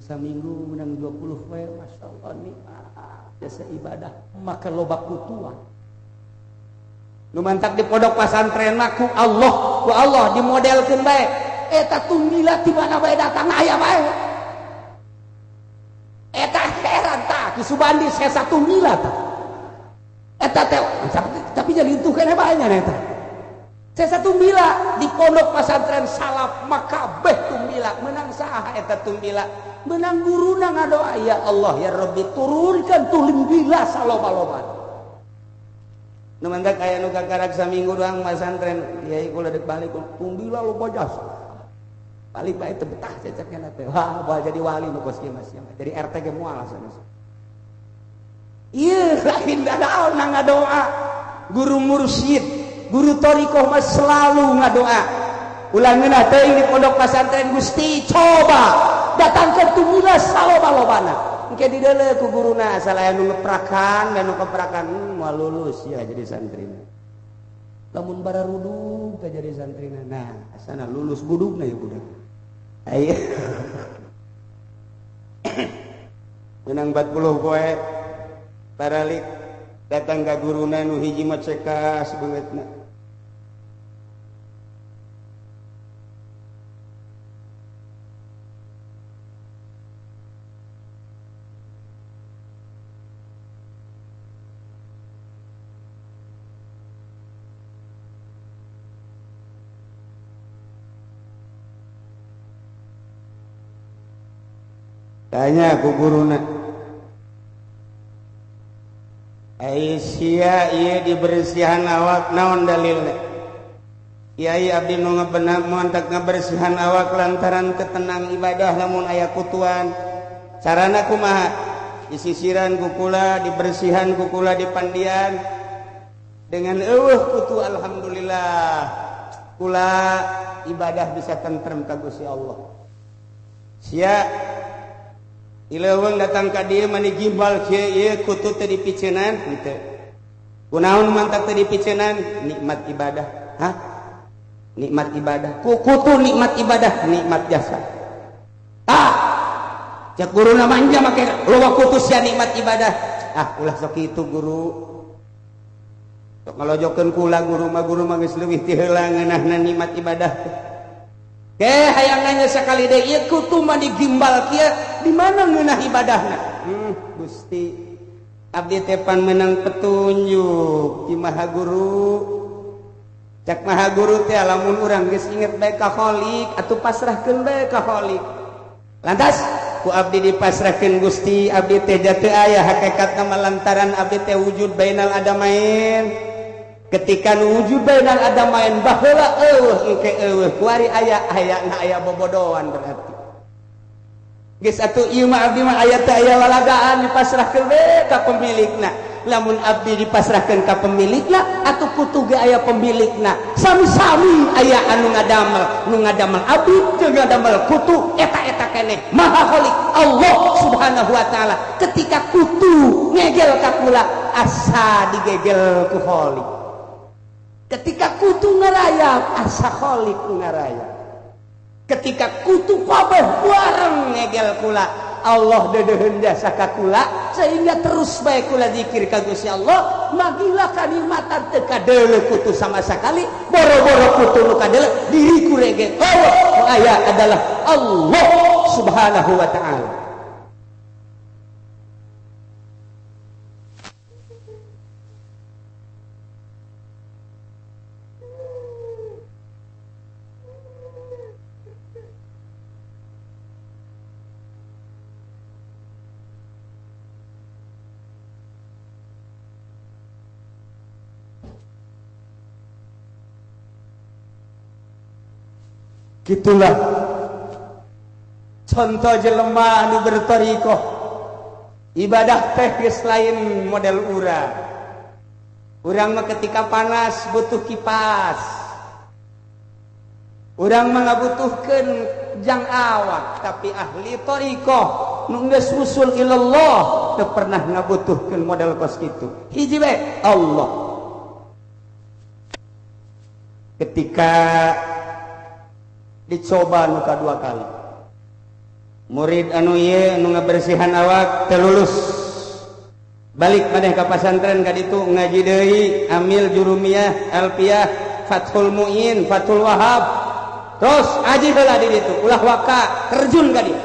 Saminggu menang 20 poe, Masya Allah nikmat jasa ibadah maka loba kutuan. Nu mantak di pondok pasantren mah ku Allah dimodelkeun bae. Eta tunggila ti mana bae datang aya bae. Eta heran tah Ki Subandi sesa tunggila tah. Eta teh tapi jadi itu keneh bae nya eta. Sesa tumbila di pondok pasantren salaf maka beh tumbila menang saha eta tumbila menang guruna ngadoa ya Allah ya Rabbi turunkan tumbila saloba-loba. Nu mantak aya nu kakarak saminggu doang pasantren kiai kula dek balik tumbila loba jasa. Balik bae teu betah cecekna teh. Wah, moal jadi wali nu kos kieu mah jadi RT ge moal sanes. Ieu lain dadaon ngadoa guru mursyid guru thoriqoh mah selalu ngadoa. Ulah ngeunah teuing di pondok pasantren Gusti coba datang ke tumila saloba-lobana. Engke dideuleu ku guruna asal aya nu ngeprakan dan nu keprakan moal lulus ya jadi santrina. Lamun bararudug teh jadi santrina. Nah, asana lulus budugna ya budak. Ayo. Menang 40 poe baralik datang ka guruna nu hiji mah cekas beungeutna. Tanya ku guruna, Aisyah ieu dibersihan awak naon dalilna? Kiai abdi nu ngabenah montak ngabersihan awak lantaran ketenang ibadah lamun aya kutuan. Carana kumaha? Disisiran ku kula, dibersihan ku kula dipandian. Dengan eueuh kutu alhamdulillah. Kula ibadah bisa tentrem ka Gusti Allah. Sia ileuweung datang ka dieu mani gimbal kieu ieu kutu teh dipiceunan henteu. Kunaon mantak teh dipiceunan? Nikmat ibadah. Hah? Nikmat ibadah. Ku kutu nikmat ibadah, nikmat jasa. Tah. Cek guruna manja make loba kutu sia nikmat ibadah. Ah, ulah sok kitu guru. Sok ngalojokeun kula guru mah geus leuwih ti heula ngeunahna nikmat ibadah. Ke hayang nanya sekali deui ieu kutu mah digimbal kieu di mana ngeunah ibadahna? Gusti abdi teh pan meunang petunjuk ti Maha Guru. Cak Maha Guru teh lamun urang geus inget bae ka Khalik atuh pasrahkeun bae ka Khalik. Lantas ku abdi dipasrahkeun Gusti abdi teh jatuh aya hakikatna mah lantaran abdi teh wujud bainal adamain. Ketika wujud bainal adamain baheula eueuh engke eueuh kuari aya hayana aya bobodoan berarti. Geus atuh ieu mah abdi mah aya teh aya lalagaan dipasrahkeun we ka pemilikna. Lamun abdi dipasrahkeun ka pemilikna atuh kutu ge aya pemilikna. Sami-sami aya anu ngadamel, nu ngadamel abdi jeung ngadamel kutu eta-eta keneh Maha Khalik Allah Subhanahu wa taala. Ketika kutu ngegel ka kula asa digegel ku Khalik. Ketika kutu ngarayap asa Khalik ngarayap. Ketika kutu kabeh bareng ngegel kula Allah deudeuheun jasa ka kula sehingga terus bae kula zikir ka Gusti Allah magila kanikmatan teu kadeuleu kutu sama sekali boro-boro kutu nu kadeuleu diriku rege eueuh aya adalah Allah Subhanahu wa taala. Gitulah contoh jelema anu berthariqah. Ibadah teh geus lain model urang. Urang mah ketika panas butuh kipas. Urang mah ngabutuhkeun jang awak, tapi ahli thariqah nu geus usul ilallah teu pernah ngabutuhkeun model kos kitu. Hiji bae Allah. Ketika dicoba nu kadua kali, murid anu ieu anu ngabersihan awak teu lulus, balik maneh ka pasantren ka ditu ngaji deui, amil jurumiyah, alfiyah, Fathul Muin, Fathul Wahab, terus aji heula di ditu, ulah waka terjun ka ditu,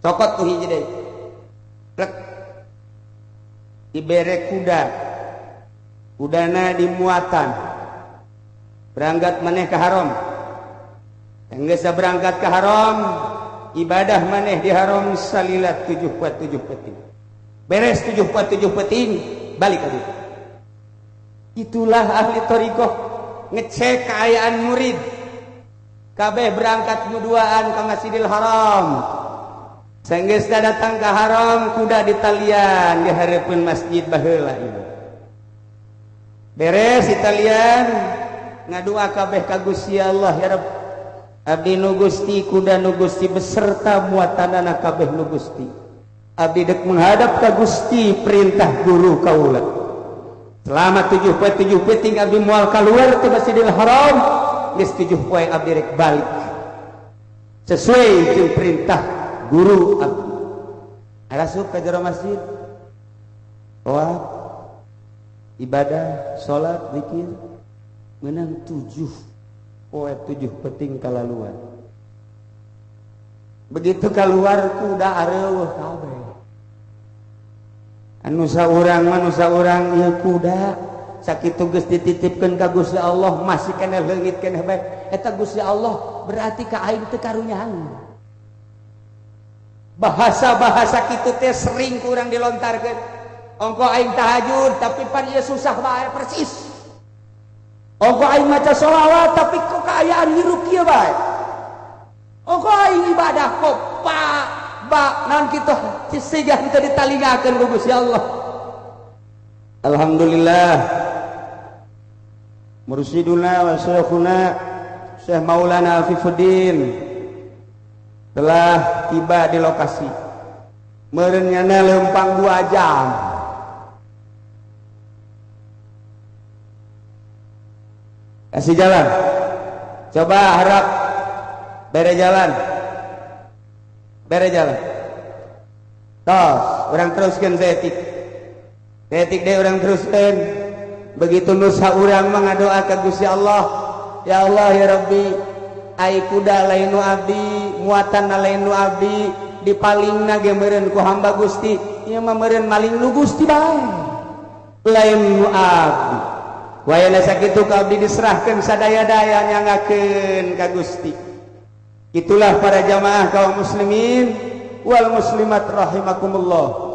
cokot ku hiji deui, plek dibere kuda, kudana dimuatan, berangkat maneh ka haram. Geus berangkat ke haram, ibadah maneh di haram salilat 7 poe 7 peting. Beres 7 poe 7 peting, balik ka ditu. Itulah ahli thariqah ngecek keayaan murid. Kabeh berangkat duaan ka Masjidil Haram. Sanggeus datang ka haram, kuda ditalian di hareupeun masjid baheula ieu. Beres ditalian, ngadua kabeh ka Gusti Allah, ya Rabb. Abdi nu Gusti, kuda nu Gusti beserta muatanana kabeh nu Gusti. Abdi dek menghadap ka Gusti perintah guru kaula. Selama 7 poe 7 peuting abdi moal kaluar ti Masjidil Haram, geus 7 poe abdi rek balik. Sesuai jeung perintah guru abdi. Arasup ka jero masjid. Tawaf, ibadah, salat, zikir, menang 7 poe 7 peting kalaluan. Begitu keluar kuda areueuh kabeh. Anu saurang mah nu saurang ieu kuda sakitu geus dititipkeun ka Gusti Allah masih keneh leungit keneh bae. Eta Gusti Allah berarti ka aing teu karunyaan. Bahasa-bahasa kitu teh sering kurang dilontarkeun. Ongko aing tahajud tapi pan ieu susah bae persis. Ongko aing maca sholawat tapi kok kaayaan hirup kieu bae. Ongko aing ibadah kok pak ba naon kitu siga henteu ditalingakeun ku Gusti Allah. Alhamdulillah mursyiduna wa syekhuna Syekh Maulana Afifuddin telah tiba di lokasi. Meureun nyana leumpang 2 jam. Kasih jalan. Coba harap bere jalan. Bere jalan. Tos, orang teruskan zetik. Zetik deh orang teruskan. Begitu nusa urang mengadoa ka Gusti Allah, ya Allah ya Rabbi, ai kuda lain nu abdi, muatan lain nu abdi, dipalingna ge meureun ku hamba Gusti, ieu mah meureun maling nu Gusti bae. Lain nu abdi. Wayana sakitu ka abdi diserahkeun sadaya-daya nyangakeun ka Gusti. Itulah para jamaah kaum muslimin wal muslimat rahimakumullah.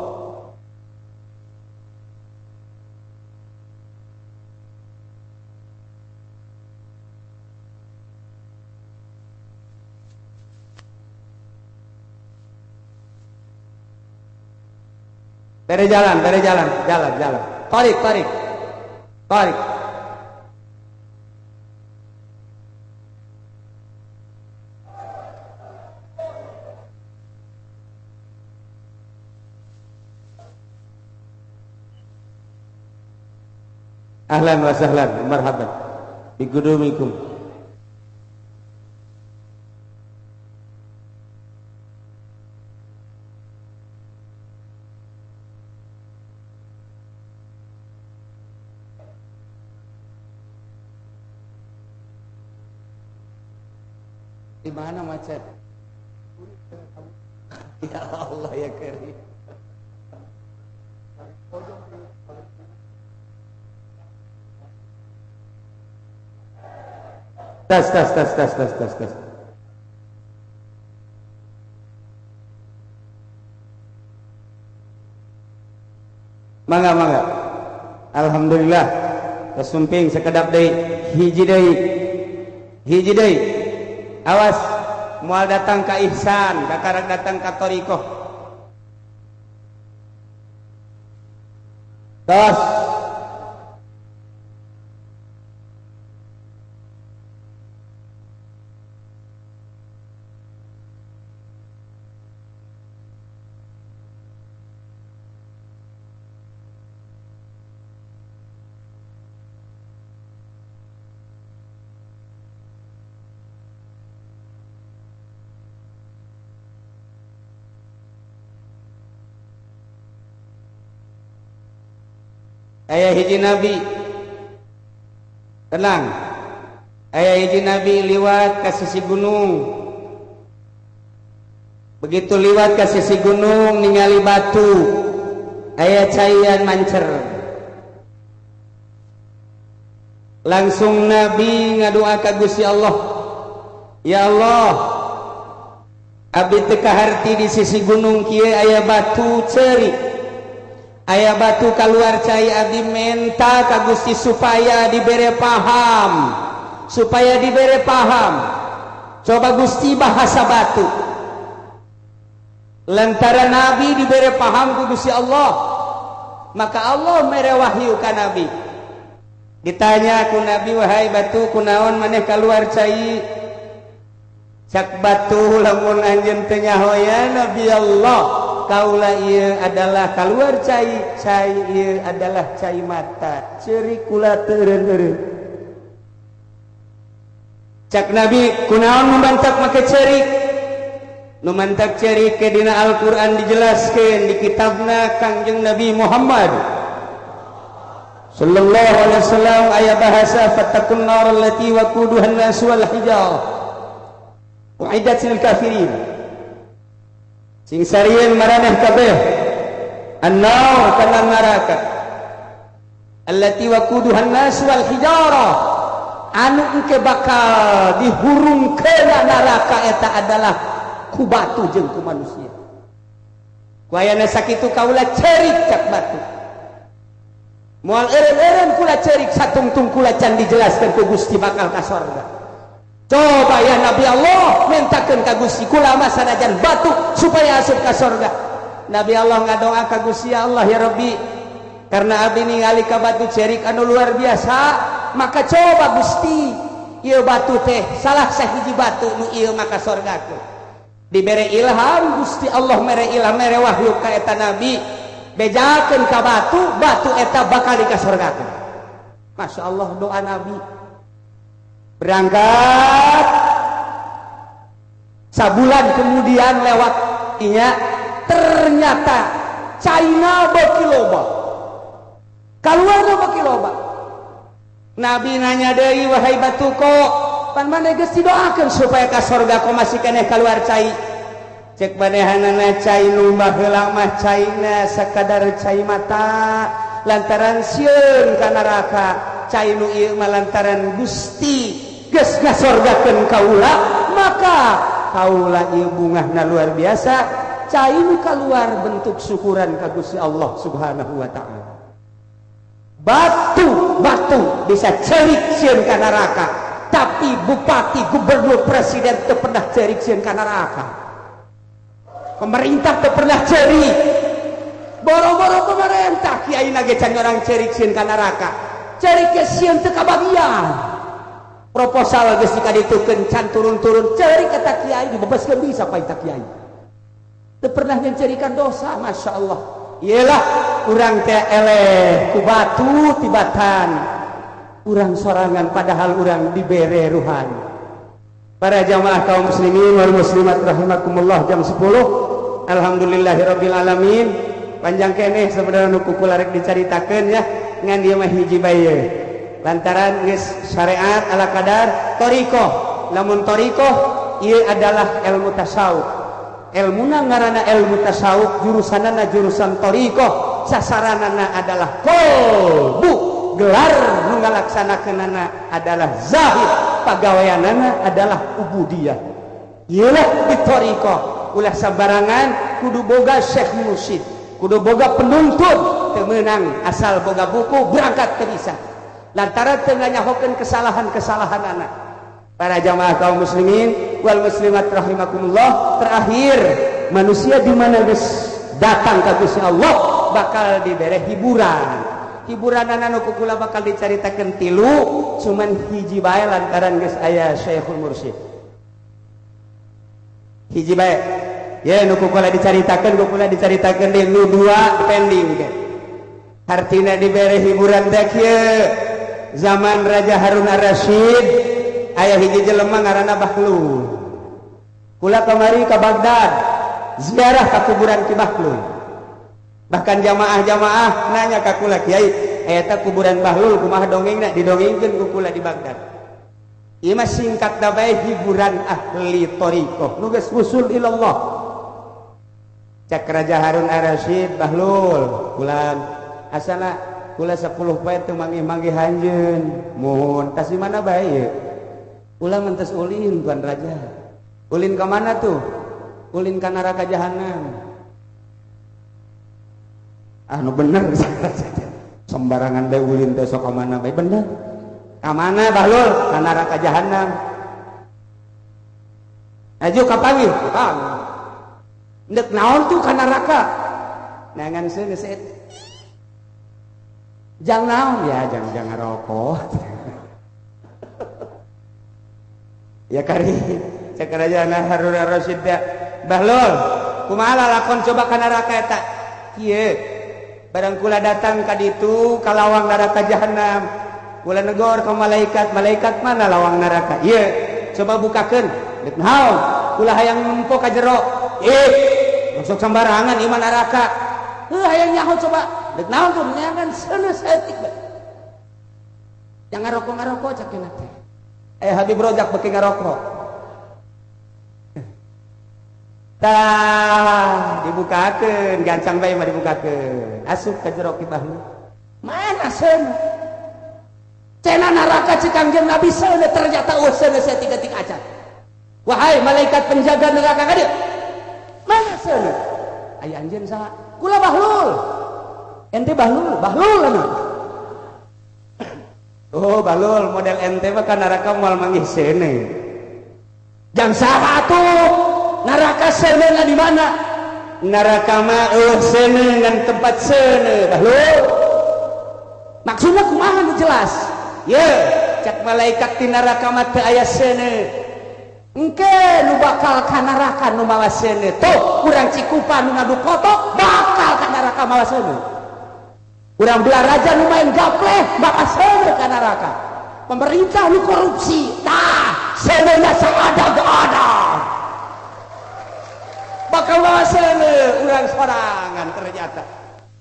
Bere jalan, jalan, jalan. Tarik, tarik. Tarik. Ahlan wa sahlan, marhaban. Bigudumikum. Di mana macet? Ya Allah ya Karim. Tes tes tes tes tes tes tes. Mangga mangga. Alhamdulillah. Kesumping sekedap deui, hiji deui. Hiji deui. Awas moal datang ka ihsan, kakarak datang ka thariqah. Tos aya hiji nabi tenang, aya hiji nabi liwat ka sisi gunung. Begitu liwat ka sisi gunung ningali batu aya caian mancer. Langsung nabi ngadoa ka Gusti Allah, ya Allah, abdi teu kaharti di sisi gunung kieu aya batu ceurik, aya batu keluar cai, abdi menta ka Gusti supaya dibere paham, supaya dibere paham. Coba Gusti bahasa batu. Lantaran nabi dibere paham ku Gusti Allah, maka Allah mere wahyu ka nabi. Ditanya ku nabi, wahai batu, kunaon maneh keluar cai? Cak batu, lamun anjeun teu nyaho ya Nabi Allah, kaula ieu adalah keluar cai, cai ieu adalah cai mata, ceurik kula teu eureun-eureun. Cak nabi, kunaon nu mantak make ceurik? Nu mantak ceurik ke dina Al-Qur'an dijelaskeun di kitabna Kangjeng Nabi Muhammad sallallahu alaihi wasallam, aya bahasa fattaqun nar allati waquduha an-nas wal hijarah uiddat lil kafirin. Sing sarieun maraneh kabeh annar kana neraka allati waquduha an-nas wal hijarah, anu engke bakal dihurungkeun neraka eta adalah ku batu jeung ku manusia. Ku ayana sakitu kaula ceurik cak batu, moal eureun-eureun kula ceurik satungtung kula can dijelaskeun ku Gusti bakal ka sorga. Coba ya Nabi Allah mentakeun ka Gusti kula mah sanajan batu supaya asup ka sorga. Nabi Allah ngadoa ka Gusti, ya Allah ya Rabbi, karena abdi ningali ka batu cerik anu luar biasa, maka coba Gusti ieu batu teh salah sahiji batu nu ieu maka sorgaku. Dibere ilham Gusti Allah, mere ilham mere wahyu ka eta nabi, bejakeun ka batu, batu eta bakal dikasorgakeun. Masya Allah doa nabi. Berangkat sabulan kemudian lewat inya, ternyata China beuki loba, kaluarna beuki loba. Nabi nanya deui, wahai batu kok pan maneh geus didoakeun supaya ka sorga kok masih keneh kaluar cai? Cek manehanana cai nu baheula mah caina sakadar cai mata lantaran sieun ka neraka, cai nu ieu mah lantaran Gusti geus ngasorgakeun kaula, maka kaula ieu bungahna luar biasa, cai nu kaluar bentuk syukuran ka Gusti Allah Subhanahu wa taala. Batu-batu bisa cerik sieun ka neraka, tapi bupati, gubernur, presiden teu pernah cerik sieun ka neraka. Pemerintah teu pernah cerik. Boro-boro pemerintah kiai na ge can orang cerik sieun ka neraka. Cerik ge sieun teu kabagian. Proposal geus dikaditukeun can turun-turun, cerik eta kiai dibebaskeun bisa pa eta kiai. Teu pernah nyencerikan dosa, Masya Allah. Iyalah urang teh eleh ku batu tibatan urang sorangan, padahal urang dibere ruhan. Para jamaah kaum muslimin wal muslimat rahimakumullah, jam 10. Alhamdulillahirabbil alamin. Panjang keneh sebenarnya nu kukula rek dicaritakeun ya, ngan dieu mah hiji bae. Lantaran geus syariat ala kadar thariqah. Lamun thariqah ieu adalah ilmu tasawuf. Ilmuna ngaranna ilmu tasawuf, jurusanana jurusan thariqah, sasaranana adalah qalbu, gelar nu ngalaksanakeunana adalah zahid, pagaweanana adalah ubudiyah. Ieulah di thariqah, ulah sabarangan kudu boga syekh mursyid, kudu boga penuntun, teu meunang asal boga buku berangkat teu bisa. Lantaran teu nganyahokeun kesalahan-kesalahanana. Para jamaah kaum muslimin wal muslimat rahimakumullah, terakhir manusia di mana geus datang ka Gusti Allah bakal dibere hiburan. Hiburan anu ku kula bakal dicaritakeun tilu, cuman hiji bae lantaran geus aya Syekhul Mursyid. Hiji bae. Ya nu ku kula dicaritakeun, ku kula dicaritakeun deui nu dua pending ke. Hartina dibere hiburan teh kieu. Zaman Raja Harun Ar-Rasyid aya hiji jelema ngaranna Bahlul. Kula kamari ka Baghdad ziarah ka kuburan Ki Bahlul. Bahkan jamaah-jamaah nanya ka kula, Kiai, eta kuburan Bahlul kumaha dongengna? Didongengkeun ku kula di Baghdad. Ieu mah singkat da bae hiburan ahli thariqah nu geus wusul ilallah. Cak Raja Harun Ar-Rasyid, Bahlul, kulan asana kula 10 poe teu manggih-manggih anjeun. Muhun, tas di mana bae ieu? Kula mentes ulin Tuan Raja. Ulin ka mana tuh? Ulin ka neraka jahanam. Ah nu bener sembarangan bae ulin teh sok ka mana bae bener. Ka mana Bahlul? Ka neraka jahanam. Aju kapanggih? Kapanggih. Ndek naon tuh ka neraka? Nangan seuneu seut. Jang naon ya, jang jang ngarokok. Ya kari cek Raja Harun Ar-Rasyid teh, Bahlul, kumaha lalakon coba ka neraka eta? Kieu. Barang kula datang ka ditu ka lawang neraka jahanam. Kula negor ka malaikat, malaikat mana lawang neraka? Ieu, coba bukakeun. Deuk naon? Kula hayang nempo ka jero. Ih, masuk sembarangan ieu mah neraka. Heuh hayang nyaho coba. Deuk naon tuh neangan seuneu saeutik bae. Jangan ngarokok-ngarokok cak cenah teh. Habib Rojak beuki ngarokok. Tah, dibukakeun, gancang bae mah dibukakeun. Asup ka jero Ki Bahlul. Mana seuneu? Cenah neraka cik Kangjeng Nabi seuneu ternyata eueuh seuneu saeutik-eutik acan. Wahai malaikat penjaga neraka ka dieu. Mana seuneu? Aya anjeun saha? Kula Bahlul. Ente Bahlul, Bahlul anu. Oh Bahlul model ente mah ka neraka moal manggih seuneu. Jang saha atuh? Neraka seuneu di mana? Neraka mah eueuh seuneu ngan tempat seuneu Bahlul. Maksudna kumaha nu jelas? Ye, cak malaikat di neraka mah teu aya seuneu. Engke nu bakal ka neraka nu mawa seuneu. Tuh, urang Cikupa nu ngadu kotok bakal ka neraka mawa seuneu. Urang Belaraja nu main gapleh bakal seuneu ka neraka. Pemerintah nu korupsi, tah seuneuna saada-ada. Bakal mawa seuneu urang sorangan ternyata.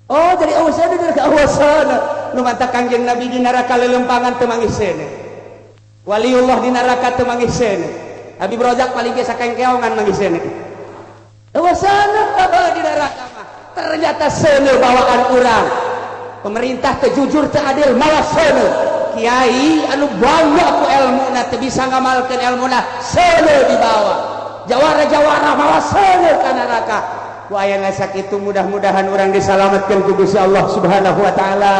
Oh, jadi eueuh seuneu dari eueuh seuneu. Nu manta Kangjeng Nabi di neraka leuleumpangan teu manggih seuneu. Waliullah di neraka teu manggih seuneu. Habib Rojak paling ge sakengkeongan manggih seuneu. Eueuh seuneu di neraka mah. Ternyata seuneu bawaan urang. Pemerintah teu jujur teu adil malah seuneu. Kiai anu bangga ku elmuna teu bisa ngamalkeun elmuna seuneu dibawa. Jawara-jawara malah seuneu ka neraka. Ku ayana sakitu mudah-mudahan urang disalametkeun ku Gusti Allah Subhanahu wa taala.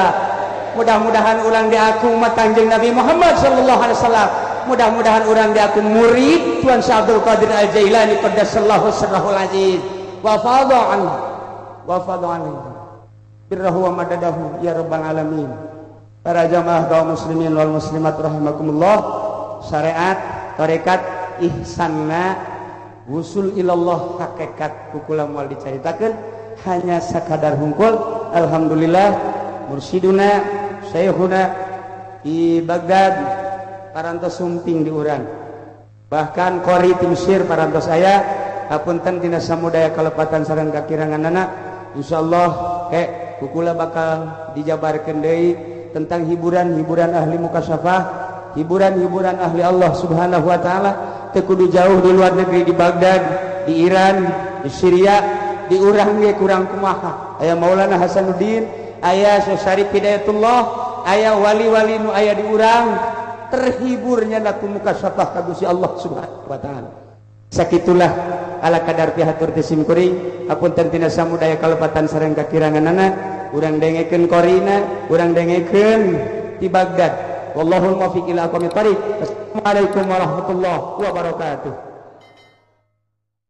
Mudah-mudahan urang diaku umat Kangjeng Nabi Muhammad sallallahu alaihi wasallam. Mudah-mudahan urang diaku murid Tuan Syekh Abdul Qadir Al-Jailani qaddasallahu sirrahul aziz. Wa fadha anhu wa fadha anhu birrahu wa madadahu ya rabbal alamin. Para jamaah kaum muslimin wal muslimat rahimakumullah, syariat tarekat ihsanna wusul ilallah hakikat kukula moal dicaritakeun hanya sakadar hungkul. Alhamdulillah mursiduna syekhuna di Baghdad parantos sumping di urang, bahkan qori ti Mesir parantos aya. Hapunten tina samudaya kalepatan sareng kakiranganana. Insyaallah kek kukula bakal dijabarkeun deui tentang hiburan-hiburan ahli mukasyafah, hiburan-hiburan ahli Allah Subhanahu wa taala. Teu kudu jauh di luar negeri, di Baghdad, di Iran, di Syria, di urang ge kurang kumaha. Aya Maulana Hasanuddin, aya Syekh Syarif Hidayatullah, aya wali-wali nu aya di urang, terhiburnya laku mukasyafah ka Gusti Allah Subhanahu wa taala. Sakitulah ala kadar pihatur teh simkuring. Hapunten tina samudaya kalepatan sareng kakiranganana. Urang dengekeun korina, urang dengekeun di Baghdad, Wallahul muwaffiq ila aqwamit thariq. Assalamualaikum warahmatullahi wabarakatuh.